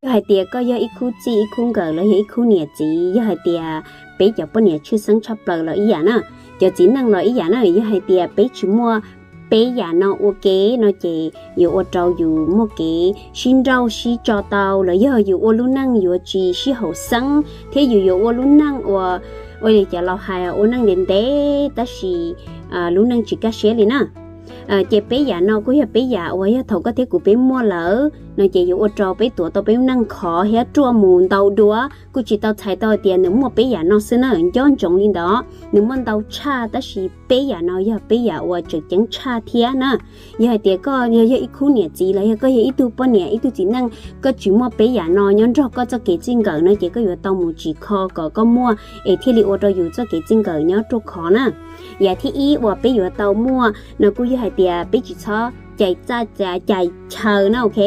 Yog hais tias koj yog ib khub txij ib khub nkawm los yog ib khub niam txiv, yog hais tias peb cov poj niam tshwj xeeb tshaj plaws los ib yam na, cov txiv neej los ib yam na, yog hais tias peb tsis muaj peb yam no ua ke no ces yuav ua rau yus muaj kev sib nrauj sib tso tau, los yog yus ua lub neej yuav tsis sib haum xeeb thiab yus yuav ua lub neej uas ua li cov laus hais ua neej ntev ntev tab sis lub neej tsis kaj siab li na. Ces peb yam no kuj yog peb yam uas yog thaum koj thiab kuv peb muaj lawm no ces yuav ua rau peb tuav tau peb lub neej khov thiab ruaj mus ntau dua. Kuj tsis tau txhais tau hais tias nws muaj peb yam no xwb na, nco ntsoov li ntawd, nws muaj ntau tshaj tab sis peb yam no yog peb yam uas tseem ceeb tshaj thiab na. Yog hais tias koj yog, yog ib khub niam txiv los yog koj yog ib tug poj niam ib tug txiv neej, koj tsis muaj peb yam no nyob nrog koj txoj kev txij nkawm no ces koj yuav tau mus tsim kho kom koj muaj es thiaj li ua rau yus txoj kev txij nkawm nyob ruaj khov na. Yam thib ib uas peb yuav tau muaj no kuj yog hais tias peb tsis txhob cais txaj cais chaw na, ok.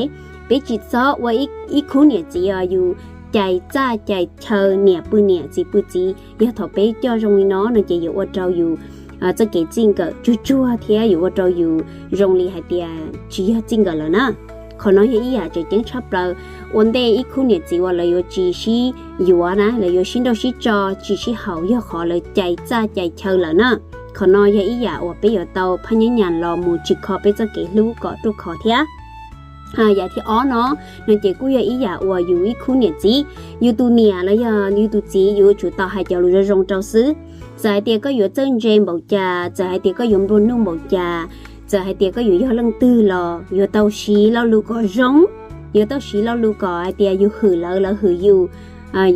Peb tsis txhob ua ib khub niam txiv os yus cais txaj cais chaw niam pw niam txiv pw txiv. Yog thaum peb coj zoo li no no ces yuav ua rau yus txoj kev txij nkawm tsuag tsuag thiab yuav ua rau yus zoo li hais tias tsis yog txij nkawm lawm na. Qhov no yog ib yam tseem ceeb tshaj plaws. Ua ntej ib khub niam txiv uas lawv yuav tsis sib yuav na, lawv yuav sib nrauj sib tso tsis sib haum yog qhov lawv cais txaj cais chaw lawm na. Qhov no yog ib yam uas peb yuav tau phaj nyab nyas los mus tsim kho peb txoj kev hlub kom ruaj khov thiab. Yam thib ob no, no ces kuj yog ib yam uas yus ib khub niam txiv, yus tus niam los yog yus tus txiv yuav tsum tau hais cov lus zoo zoo rau xwb. Txawm hais tias koj yuav txawj ntse npaum cas, txawm hais tias koj yuav nplua nuj npaum cas, txawm hais tias koj yuav yog leej twg los yuav tau siv lo lus kom zoo, yuav tau siv lo lus kom hais tias yus hwm lawv, lawv hwm yus.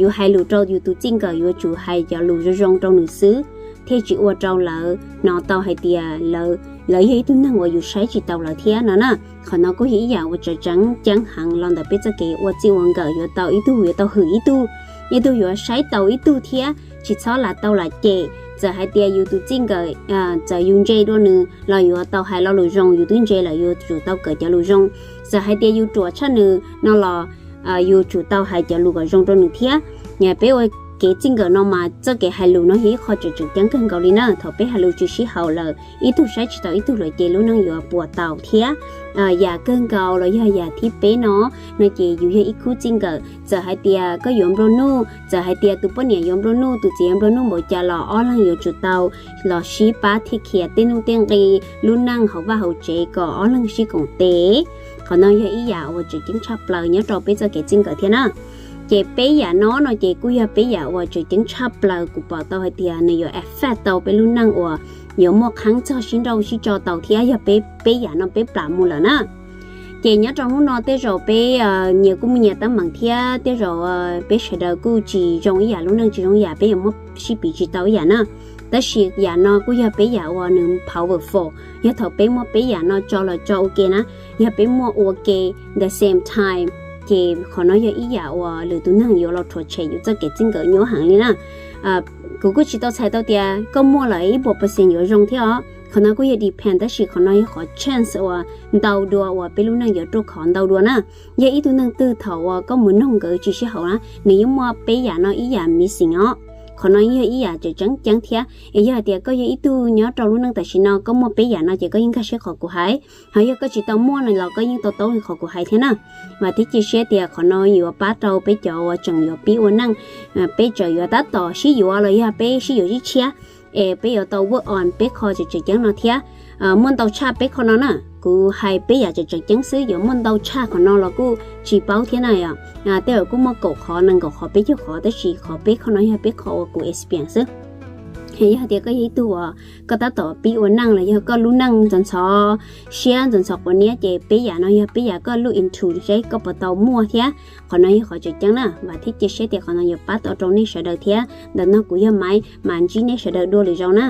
Yus hais lus rau yus tus txij nkawm yuav tsum hais cov lus zoo zoo rau nws xwb, thiaj tsis ua rau lawv hnov tau hais tias lawv yog ib tug neeg uas yus saib tsis taus lawv thiab no na. Qhov no kuj yog ib yam uas tseem ceeb heev los ntawm peb txoj kev ua txij ua nkawm, yuav tau ib tug yuav tau hwm ib tug, ib tug yuav saib taus ib tug thiab tsis txhob lam tau lam cem. Txawm hais tias yus tus txij nkawm, txawm yus ntse dua nws los yuav tau hais lo lus zoo, yus twb ntse lawm yuav tsum tau kawm cov lus zoo. Txawm hais tias yus ruam tshaj nws no los yus tsum tau hais cov lus kom zoo rau nws thiab. Peb ua kev txij nkawm no mas txoj kev hais lus no yog ib qho tseem tseem ceeb kawg nkaus li na. Thaum peb hais lus tsis sib haum lawm, ib tug saib tsis taus ib tug lawm ces lub neej yuav puas taus thiab. Yam kawg nkaus los yog yam thib peb no, no ces yus yog ib khub txij nkawm, txawm hais tias koj yuav nplua nuj, txawm hais tias tus poj niam yuav nplua nuj, tus txiv yuav nplua nuj npaum cas los ob leeg yuav tsum tau los sib pab thiab khiav tej nuj tej nqi, lub neej hauv vaj hauv tsev kom ob leeg sib koom tes. Qhov no yog ib yam uas tseem ceeb tshaj plaws nyob rau peb txoj kev txij nkawm thiab na. Ces peb yam no no ces kuj yog peb yam uas tseem ceeb tshaj plaws kuv pom tau hais tias nws yuav affect tau peb lub neej uas yuav muaj qhab txog sib nrauj sib tso tau thiab yog peb, peb yam no peb plam mus lawm na. Ces nyob rau hnub no tej zaum peb nyias kuj muaj nyias teeb meem thiab tej zaum peb sawv daws kuj tsis zoo ib yam, lub neej tsis zoo ib yam, peb yuav muab sib piv tsis tau ib yam na. Tab sis yam no kuj yog peb yam uas nws powerful, yog thaum peb muaj peb yam no tso los tso ua ke na, yog peb muaj ua ke the same time, ces qhov no yog ib yam uas lwm tus neeg yuav los rhuav tshem yus txoj kev txij nkawm nyuaj heev li na. Kuv kuj tsis tau txhais tau tias koj muaj lawm ib puas percent yuav zoo thiab os, qhov no kuj yog depend, tab sis qhov no yog qhov chance uas ntau dua uas peb lub neej yuav ruaj khov ntau dua na. Yog ib tug neeg twg thaum uas koj mus noog nkawd tsis sib haum na, nws yeej muaj peb yam no ib yam missing os. Qhov no yog ib yam tseem ceeb ceeb thiab. Es yog hais tias koj yog ib tug nyob rau lub neej tam sim no koj muaj peb yam no ces koj yeej nkag siab qhov kuv hais, ho yog koj tsis tau muaj no los koj yeej to taub li qhov kuv hais thiab na. Vam thiab cia siab tias qhov no yuav pab rau peb cov uas tseem yuav pib ua neej, peb tseem yuav tab tom sib yuav los yog peb sib yuav sib tshiab, es peb yuav tau work on peb qho tseem tseem ceeb no thiab. Muaj ntau tshaj peb qho no na, kuv hais peb yam tseem tseem ceeb xwb, yuav muaj ntau tshaj qhov no los kuj tsis paub thiab na. Tej zaum kuj muaj kaum qhov nees nkaum qhov peb caug qhov, tab sis qhov peb qho no yog peb qho uas kuv experience xwb. Yog hais tias koj yog ib tug uas koj tab tom pib ua neej los yog koj lub neej ntxhov ntxhov siab ntxhov ntxhov quav niab ces peb yam no yog peb yam koj look into seb koj puas tau muaj thiab. Qhov no yog qhov tseem ceeb na, vam thiab cia siab tias qhov no yuav pab tau rau nej sawv daws thiab. Ntawm no kuv yog Maiv, mam ntsib nej sawv daws dua lwm zaus na.